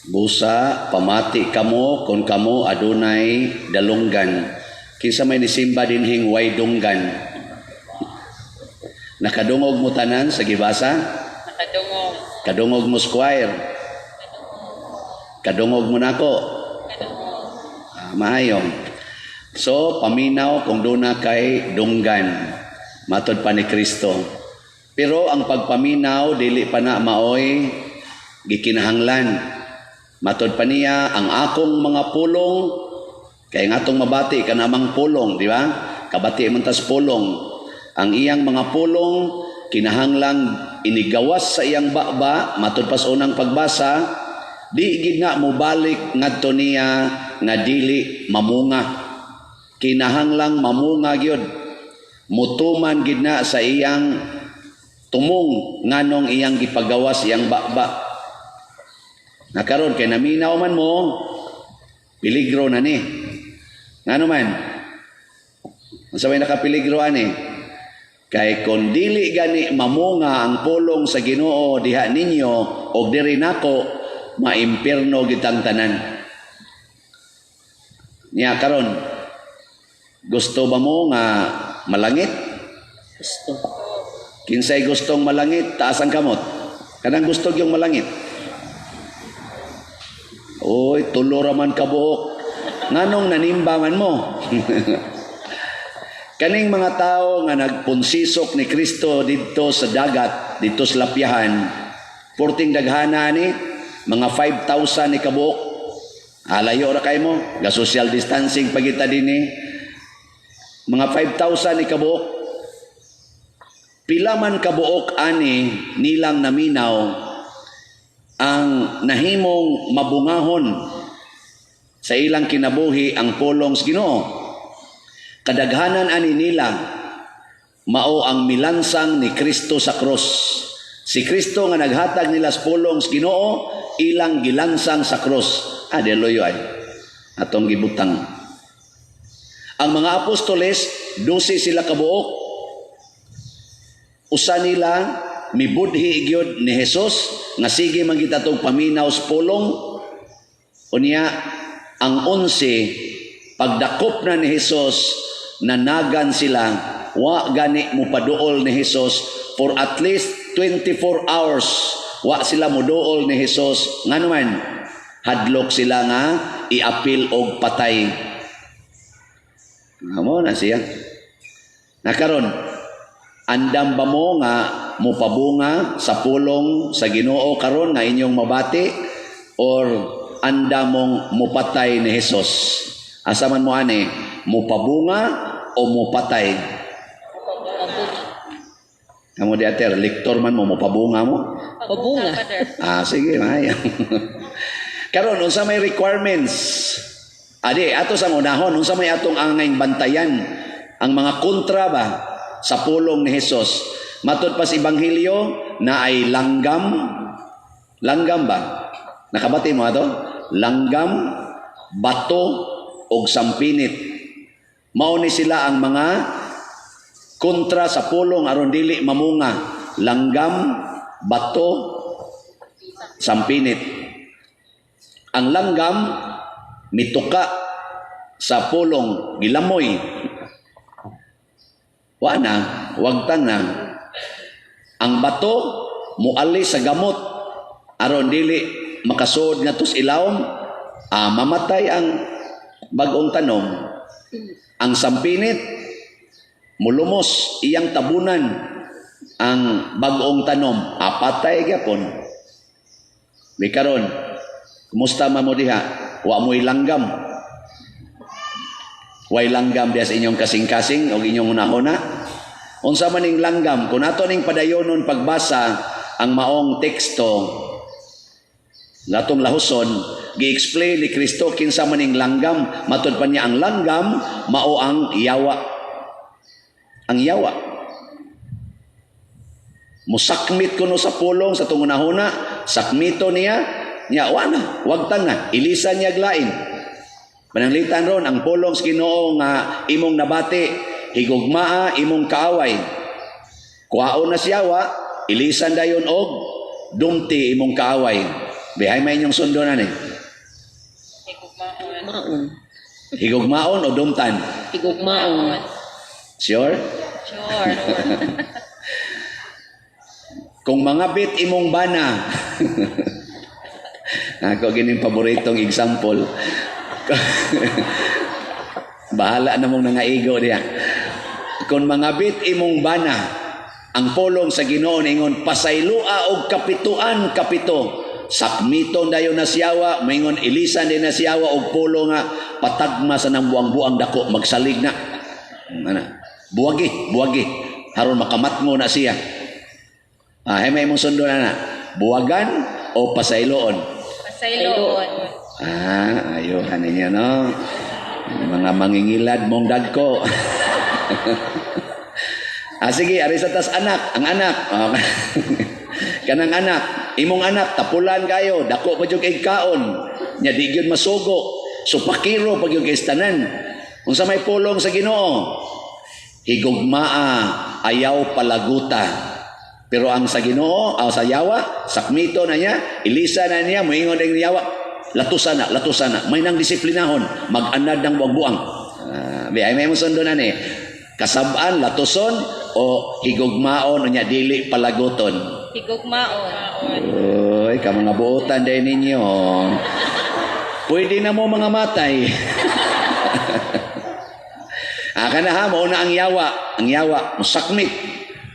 Busa, pamati kamo kung kamo adunay dalunggan. Kinsa may nisimba dinhing way dunggan? Nakadungog mo tanan sa gibasa? Nakadungog. Kadungog mo, choir? Kadungog mo nako? Kadungog. Ah, maayo. So, paminaw kung duna kay dunggan. Matod pa ni Kristo. Pero ang pagpaminaw, dili pa na maoy gikinahanglan. Matod pa niya, ang akong mga pulong, kay nga atong mabati kanamang pulong, di ba? Kabati man tas pulong. Ang iyang mga pulong, kinahanglang inigawas sa iyang baba, matod pas unang pagbasa, di gid na mobalik ngadto niya nga dili mamunga. Kinahanglang mamunga gyud. Mutuman gid na sa iyang tumong nganong iyang gipagawas iyang baba. Nakaron kay naminaw man mo, peligro na ni. Ngano man? Unsa may nakapeligro ani? Kay kon dili gani mamunga ang pulong sa Ginoo diha ninyo og diri nako, maimpierno gitang tanan. Nya karon, gusto ba mo nga malangit? Gusto. Kinsay gustong malangit, taas ang kamot. Kanang gusto yung malangit. Oy, tulo ra man kabuok. Nganong nanimba man mo? Kaning mga tao nga nagpunsisok ni Kristo didto sa dagat, didto sa lapyahan, porting daghana ni, mga 5,000 ni kabuok. Alayo ra kay mo, ga social distancing pagita dinhi. Mga 5,000 ni kabuok. Pila man kabuok ani nilang naminaw ang nahimong mabungahon sa ilang kinabuhi ang pulong sa Ginoo? Kadaghanan ani nila mao ang milansang ni Kristo sa krus. Si Kristo nga naghatag nila sa pulong sa Ginoo, ilang gilansang sa krus. Ah, deloyo ay. Atong gibutang. Ang mga apostoles, 12 sila kabuok. Usa nila mibudhi gyud ni Jesus nga sige man kita tong paminaw sa pulong. Unya ang 11, pagdakop na ni Jesus, nanagan sila, wa gani mo paduol ni Jesus for at least 24 hours. Wa sila moduol ni Jesus. Ngano man? Hadlok sila nga iapil og patay. Amo na siya. Nakaron, andam ba mo nga mopabunga sa pulong sa Ginoo karon nga inyong mabati or andam mong mupatay ni Jesus? Asa man mo ani, mopabunga o mupatay? Kamo di ater, lektor man mo, mopabunga mo? Pabunga. Father. Ah, sige, maayo. Karon, unsa may requirements? Adi, ato sa unahon, unsa may atong angayng bantayan ang mga kontra ba sa pulong ni Jesus? Matod pa sa Ebanghelyo na ay langgam. Langgam ba? Nakabati mo ato? Langgam, bato, og sampinit. Mao ni sila ang mga kontra sa pulong aron dili mamunga. Langgam, bato, sampinit. Ang langgam mituka sa pulong, gilamoy. Wa na, wagtang na. Ang bato muali sa gamot aron dili makasuod nga sa ilawom, ah, mamatay ang bag-ong tanom. Ang sampinit mulumos iyang tabunan ang bag-ong tanom, apatay gyapon. May karon, kumusta man mo diha? Wa mo'y langgam? Way langgam diha sa inyong kasing-kasing o inyong hunahuna? Unsa man ning langgam? Kung ato ning padayonon pagbasa ang maong teksto natong lahuson, gi-explain ni Kristo kinsa man ning langgam. Matod pa niya, ang langgam mao ang yawa. Ang yawa musakmit kuno sa pulong sa tungunahuna, sakmito niya niya, wa na, wagtang na, ilisan niya glain. Pananglitan ron ang pulong sa Ginoo nga imong nabati, higugmaa imong kaaway. Kuhaon na siyawa, ilisan dayon og dumti imong kaaway. Bihay may inyong sundo na ni. Higugmaon. Maon. Higugmaon o dumtan? Higugmaon. Sure? Sure. Kung mga bit imong bana. Ako gining paboritong example. Bahala na mong nangaigo diya. Kung mga bit imong bana, ang polong sa Ginoo ingon pasaylua og kapituan kapito. Sakmiton dayon na siyawa, moingon ilisan din na siyawa og polo nga patagma sa nang buang-buang dako magsalig na. Ana. Buwagi, buwagi. Haron makamatngo na siya. Ah, hay may imong sundo na na. Buwagan o pasayloon? Pasayloon. Ah, ayuhan ninyo, no? Mga mangingilad mong dagko. Ah, sige, ari sa tas anak, ang anak. Oh. Kanang anak, imong anak, tapulan kayo, dako pa jud kay kaon. Nya di gyud masugo. So pakiro pag gyud kay tanan. Unsa may pulong sa Ginoo? Higugmaa, ayaw palaguta. Pero ang sa Ginoo, aw sa yawa, sakmito na niya, ilisa na niya, muingon ang yawa, latusan na, latusan na. May nang disiplinahon, mag-anad ng buang-buang. Ay may musundo na ni. Kasabaan, latuson, o higugmaon, o niya, dili palaguton. Higugmaon. Uy, ka mga buotan din ninyo. Pwede na mo mga matay. Aka na ha, mauna ang yawa. Ang yawa, musakmit.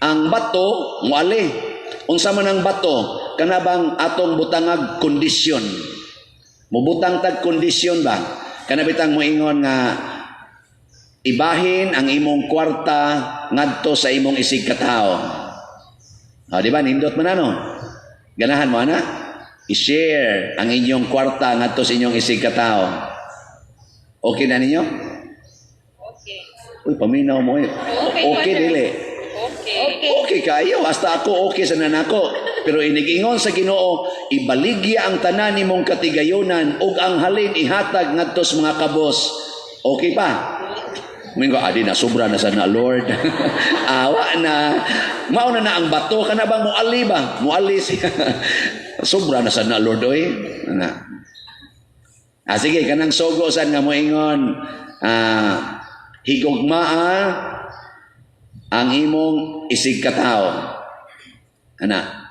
Ang bato, muali. Unsa man ang bato, kana bang atong butangag kondisyon. Mubutang tag kondisyon ba? Kana bitang moingon nga ibahin ang imong kwarta ngadto sa imong isig katao. O, di ba? Nindot man ano? Ganahan mo, ana? I-share ang inyong kwarta ngadto sa inyong isig katao. Okay na ninyo? Okay. Uy, paminaw mo eh. Okay, Okay, Father. dili. Okay. Okay. Okay kayo, hasta ako okay sa nanako. Pero inigingon sa Ginoo, ibaligya ang tanan nimong katigayonan ug ang halin ihatag ngadto sa mga kabos. Okay pa? Mingo, adi na sobra na sa na Lord. Awa na. Mauna na ang bato kana bang muali ba? Muali siya. Sobra na sa na Lord oy. Ana. Ah, sige, kanang sogo san nga moingon, higugmaa ang imong isig katao. Ana.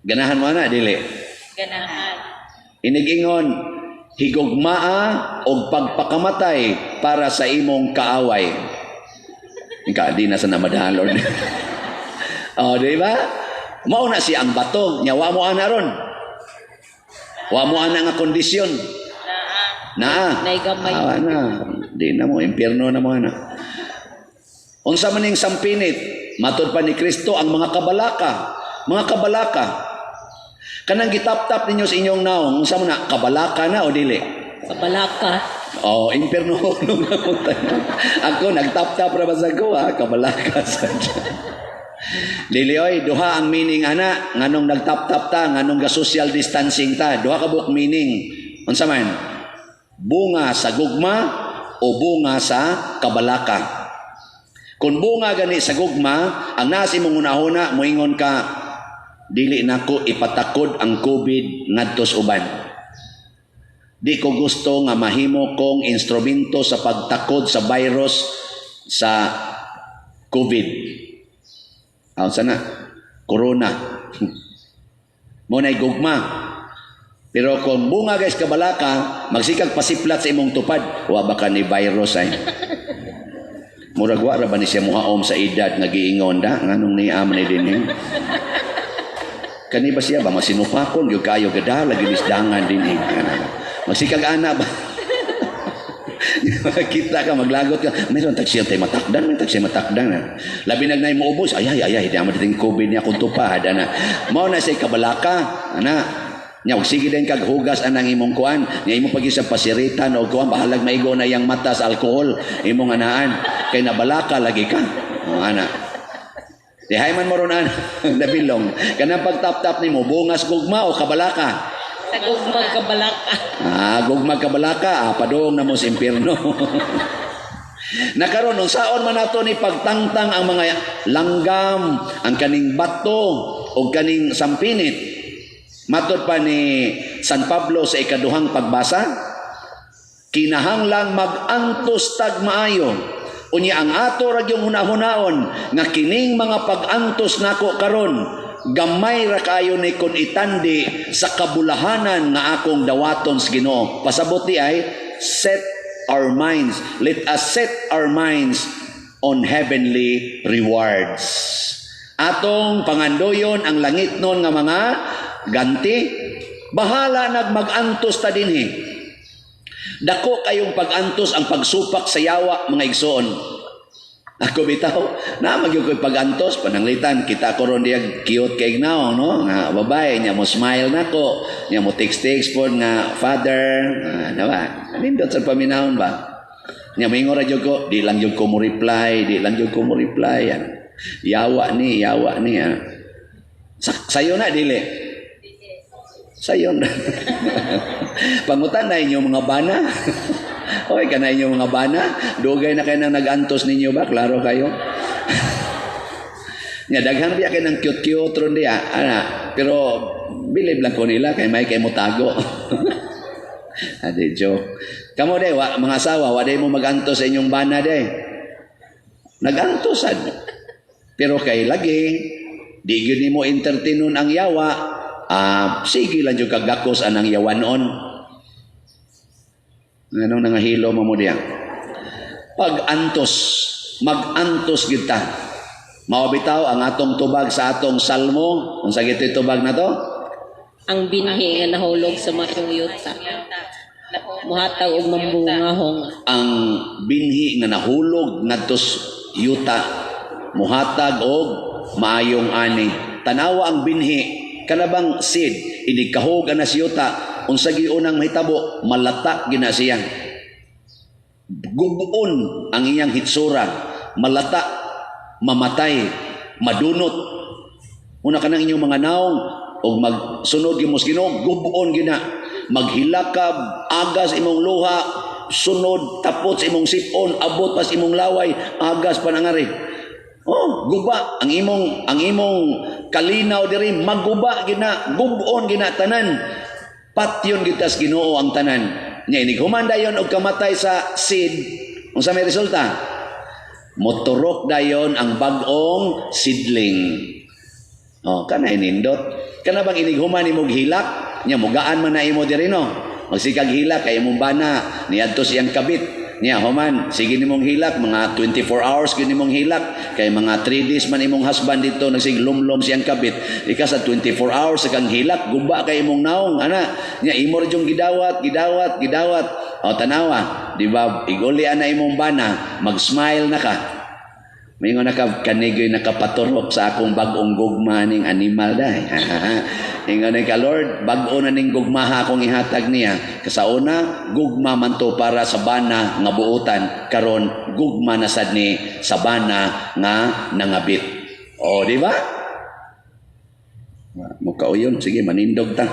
Ganahan mo ana dili. Ganahan. Inigingon higugmaa og pagpakamatay para sa imong kaaway. Ika di na sa namadahan Lord. Oh, di ba? Mao na siya ang bato, nya wa mo ana ron. Wa mo ana nga kondisyon. Naa. Naa. Naigamay. Awa na. Di na mo, impyerno na mo ana. Unsa man ning sampinit, matod pa ni Kristo ang mga kabalaka, mga kabalaka. Kanang gitap-tap ninyo sa inyong naong, unsa man na kabalaka na o dili? Kabalaka. Oh, impyerno nung namunta. Ako nagtap-tap ra ba sa ko ha, kabalaka sa Dili oy, duha ang meaning ana, nganong nagtap-tap ta, nganong ga social distancing ta, duha ka buok meaning. Unsa man? Bunga sa gugma o bunga sa kabalaka. Kung bunga gani sa gugma, ang nasa imong hunahuna moingon ka dili nako ipatakod ang COVID ngadto sa uban. Di ko gusto nga mahimo kong instrumento sa pagtakod sa virus sa COVID. Aw sana corona. Mo na'y gugma. Pero kung bunga guys kabalaka, magsikag pasiplat sa imong tupad, wa ba ka ni virus ay. Murag wa ra ba ni siya muhaom sa edad nga giingon da nganong ni man ni dinhi. Kani ba siya ba masinupakon gyud kayo gadala ginisdangan dinhi. Magsikag ana ba? Kita ka maglagot ka. Meron tag siya tay matakdan, may tag siya matakdan. Ah. Labi nag nay moubos, ay ay ay, di amo diting COVID niya kung tupad ana. Mao na siya kabalaka, ana. Nya og sige din kag hugas anang imong kuan, nya imo pagi sa pasiritan o kuan bahalag maigo na iyang mata sa alkohol imong anaan kay nabalaka lagi ka. O ana. Dihay man mo ron ana, nabilong. Kanang pagtap-tap nimo bungas gugma o kabalaka? Sa Gugma gugma. kabalaka. Ah, gugma kabalaka, padung na mo sa impierno. Nakaron unsaon man nato ni pagtangtang ang mga langgam, ang kaning bato o kaning sampinit. Matod pa ni San Pablo sa ikaduhang pagbasa, kinahanglang mag-antos tag maayo. Unya ang ato ra gyung hunahunaon nga kining mga pag-antos nako karon, gamay ra kayo ni kun itandi sa kabulahanan nga akong dawaton sa Ginoo. Pasabot di ay set our minds. Let us set our minds on heavenly rewards. Atong pangandoyon ang langit nun nga mga ganti. Bahala nag mag-antos ta dinhi. Dako kayong pag-antos ang pagsupak sa yawa, mga igsoon. Ako bitaw, na magyud ko'y pag-antos, pananglitan, kita ko ron diya cute kay now, no? Nga babae, nya mo smile nako, nya mo text-text po nga father, na ba? Nindot sa paminahon ba? Nya moingon ra jud ko, di lang jud ko mo reply, di lang jud ko mo reply. Yan. Yawa ni, yawa ni. Ah. Sayo na, dili. Sayo na. Pangutan na inyong mga bana. Okay ka na inyong mga bana. Dugay na kayo nang nag-antos ninyo ba? Klaro kayo. Nya daghan biya kay ng cute-cute ron diya. Ana, pero bilib lang ko nila kay may kay mo tago. Adi joke. Kamo day wa, mga asawa, wa day mo magantos sa inyong bana day. Nagantos sad. Pero kay lagi di gyud nimo entertainon ang yawa, sige lang jud kagakos anang yawanon. Nganong nangahilo mo mo diya? Pag-antos, mag-antos gyud ta. Mao bitaw ang atong tubag sa atong salmo. Unsa gito'y tubag na to? Ang binhi nga nahulog sa maayong yuta, muhatag og mambungahong. Ang binhi nga nahulog ngadto sa yuta muhatag og maayong ani. Tanawa ang binhi, kana bang seed inig kahog ana sa yuta, unsa gyud unang mahitabo? Malata gina siya. Gubuon ang iyang hitsura, malata, mamatay, madunot. Una kanang inyong mga naong og magsunod gyud mo sa Ginoo, gubuon gina, maghilakab, agas imong luha, sunod tapot sa imong sipon, abot pa sa imong laway, agas pa nangari. Oh, guba ang imong kalinaw diri, maguba gina, gubon gina tanan. Patyon kita sa Ginoo ang tanan. Nya inig human dayon og kamatay sa seed, unsa may resulta? Moturok dayon ang bag-ong seedling. Oh, kana inindot. Kana bang inig human imong hilak, nya mugaan man na imo diri, no? Magsikag hilak kay imong bana niadto siyang kabit. Nya human, sige nimong hilak mga 24 hours gyud nimong hilak kay mga 3 days man imong husband dito nagsig lumlom siyang kabit. Ika sa 24 hours sa kang hilak, guba kay imong naong ana. Nya imo ra yung gidawat, gidawat, gidawat. O tanawa, di ba? Iguli ana imong bana, mag-smile na ka. Mingon na ka, kanigoy nakapaturok sa akong bag-ong gugma ning animal day. Ingon na ka, "Lord, bag-o na ning gugmaha akong ihatag niya." Kasauna, gugma man to para sa bana nga buutan. Karon, gugma na sad ni sa bana nga nangabit. O, di ba? Mukauyon. Sige, manindog ta.